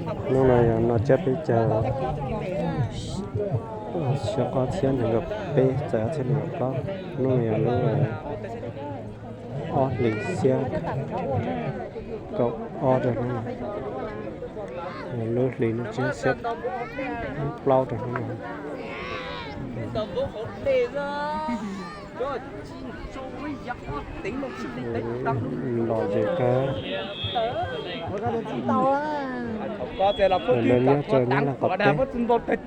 Hnub no yog no tsiab peb caug xyoo ob txhiab nees nkaum peb txais ob txhiab nees nkaum plaub. Hnub no yog lub ob hlis xiab kaum ob rau hnub no, lub hlis no tsiab xiab plaub rau hnub no. Los zem kawg. Lawv nyob rau Nyab Laj qaum teb,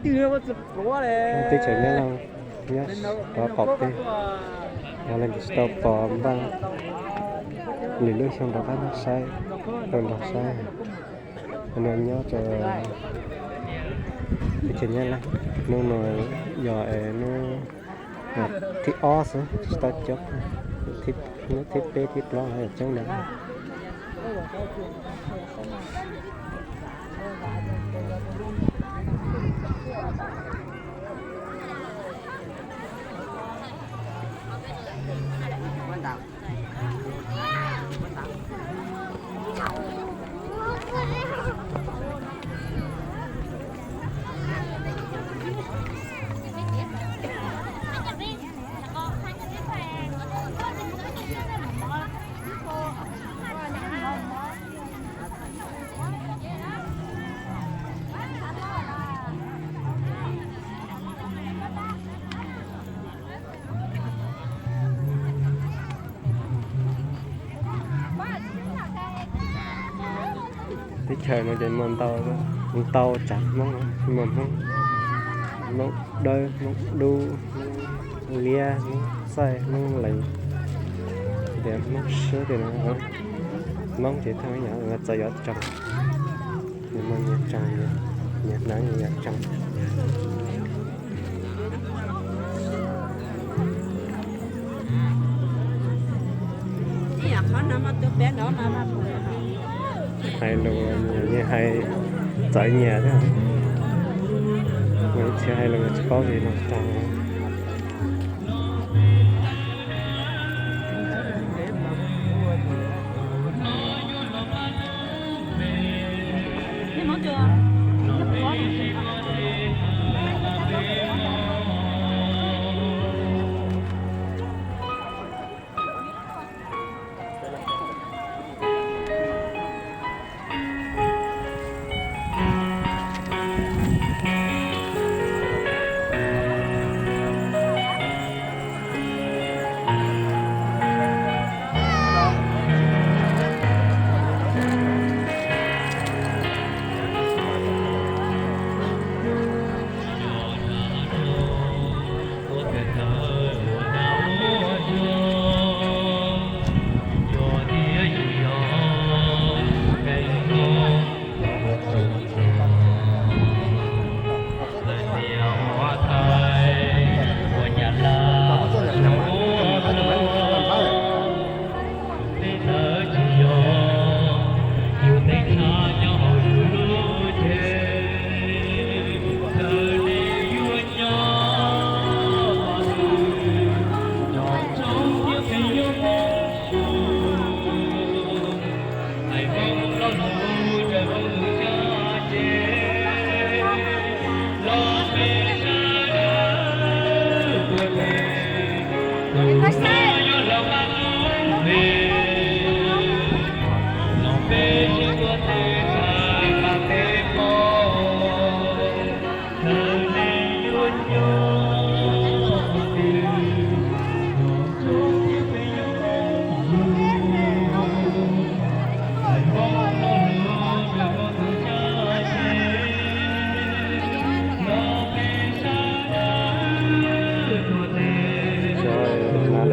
teb chaws Nyab Laj nyob rau qaum teb, yog leej twg tsis tau pom npaj lwm lub xyoo rov qab saib, tau nrog saib. No nyob rau teb chaws Nyab Laj, hnub no yog hnub thib ob xwb, tsis tau coob, hnub thib peb thib plaub los coob lawm. Teb chaws no ces muaj ntau, ntau tsav Hmoob, muaj Hmoob, Hmoob Dawb, Hmoob Dub, Hmoob Liab, Hmoob Txaij, Hmoob Lees, tias Hmoob Siab tias no, Hmoob ces thaj yam txawv yov tsoos, nws muaj nyias tsoos, nyias hnav nyias yam tsoos. Hais lus yeej hais txawv nyias thiab, mus ib txhia hais lus tsis paub li no rau.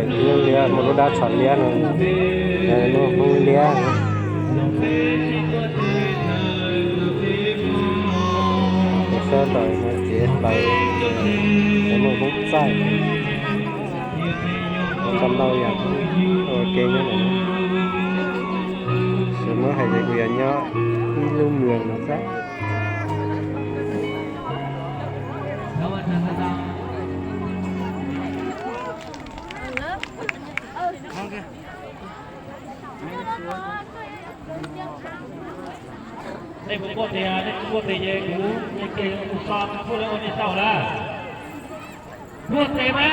Hmoob Liab, muaj lub dab tsho liab no, muaj Hmoob Liab no. Sab tod no tsev plaws, muaj Hmoob Txaij, tau ntau yam ua ke nyob ntawm no. Tsis muab hais ces kuv yuav nyob ib lub mws no xwb. Tej kuv muaj tes, tej kuv muaj tes ces kuv tes kuv so kuj lawv ua nej tau na. Muaj tes mas.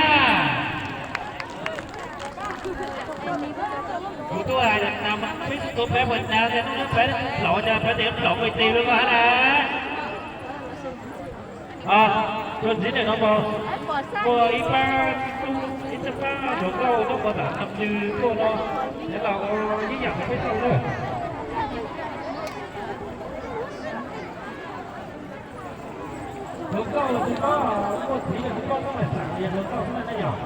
Kuv tuaj hais tias peb tuaj peb puas cas tias peb plaub cas peb tias plaub kuj tes lawm mas na. Tuaj ntxiv ntawm no mas muaj ib pab, ib tug pab hluas nkauj nyob puag tom Nam Nws tuaj no, nyob los ib yam peb tau na. Hluas nkauj tus koj muaj txiv, tus koj muaj mam xam tias hluas nkauj xwb na yom.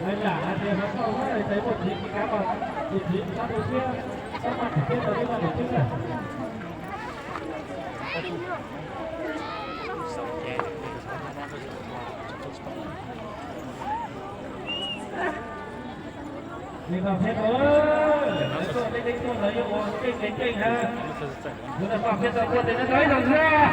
Lawv lam hais tias hluas nkauj xwb, ces muaj txiv tsis kav los tus txiv tsis tau tu siab, tab mas txiv thiaj tau ib lo lus xwb na. Li no thiab, lawv tuaj tej teb tuaj lawv yuav ua keej kev keej na. Kuv naj pom peb tau tuaj tes no rau ib zaug xwb.